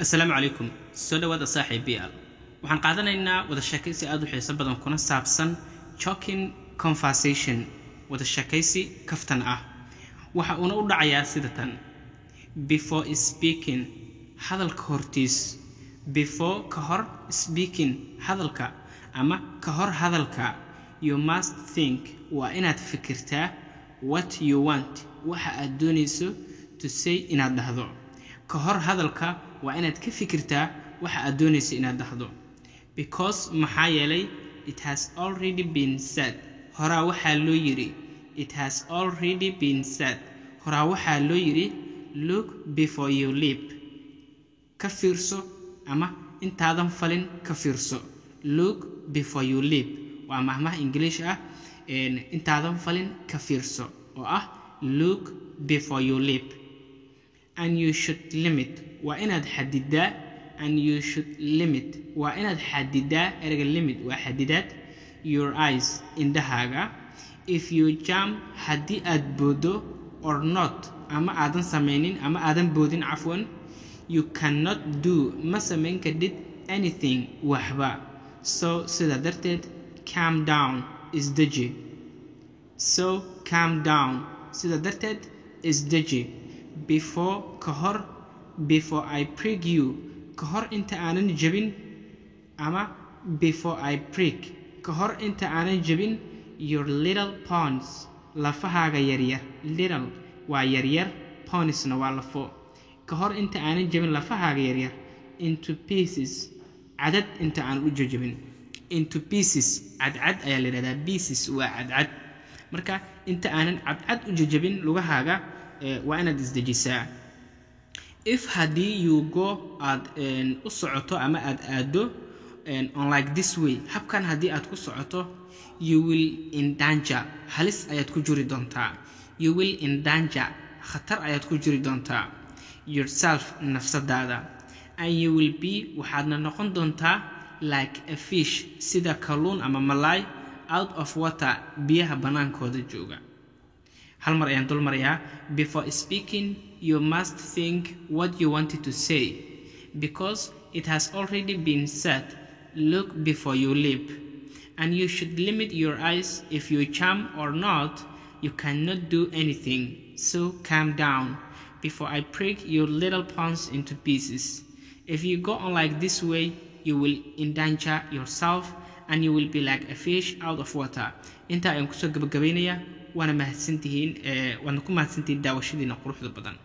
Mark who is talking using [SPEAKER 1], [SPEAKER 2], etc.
[SPEAKER 1] Asalaamu calaykum, soo dhawaada saaxiibayaal. Waxaan qaadanaynaa wada sheekaysi aada u xiiso badan kuna saabsan joking conversation, wada sheekaysi kaftan ah. Waxa uuna u dhacayaa sida tan: before speaking, hadalka hortiis; before, ka hor; speaking, hadalka ama ka hor hadalka; you must think, waa inaad fikirtaa; what you want, waxa aad doonayso; to say, inaad dhahdo. Ka hor hadalka waa inaad ka fikirtaa waxa aad doonayso inaad dhahdo. Because, maxaa yeelay; it has already been said, horaa waxaa loo yidhi; it has already been said, horaa waxaa loo yidhi; look before you leap, ka fiirso ama intaadan falin ka fiirso. Look before you leap waa mahmaha English ah, intaadan falin ka fiirso, oo ah look before you leap. And you should limit, waa inaad xadidaa; and you should limit, waa inaad xadidaa. Ereyga limit waa xadidaad. Your eyes, indhahaaga. If you jump, haddii aad boodo; or not, ama aadan samaynin ama aadan boodin, cafwan; you cannot do, ma samayn kartid; anything, waxba. So, sida darteed; calm down, isdeji. So calm down, sida darteed isdeji. Before, ka hor; before I break you, ka hor inta aanan jebin, ama before I break, ka hor inta aanan jebin; your little bones, lafahaaga yaryar. Little waa yaryar, bonesna waa lafo. Ka hor inta aanan jebin lafahaaga yaryar; into pieces, cadad inta aan u jejebin. Into pieces, cadcad ayaa la yidhahdaa. Pieces waa cadcad. Marka inta aanan cadcad u jejebin lugahaaga, waa inaad isdejisaa. If, haddii; you go, aad u socoto ama aad aado; on like this way, habkan haddii aad ku socoto; you will in danger, halis ayaad ku jiri doontaa; you will in danger, khatar ayaad ku jiri doontaa; yourself, nafsadaada; and you will be, waxaadna noqon doontaa; like a fish, sida kalluun ama malaay; out of water, biyaha bannaankooda jooga. Hal mar ayaan dul marayaa. Before speaking, you must think what you wanted to say, because it has already been said, look before you leap. And you should limit your eyes. If you jump or not, you cannot do anything. So calm down before I break your little bones into pieces. If you go on like this way, you will endanger yourself and you will be like a fish out of water. Intaa ayaan kusoo gabagabaynayaa, waana mahadsantihiin, waana ku mahadsantihiin daawashadiina quruxda badan.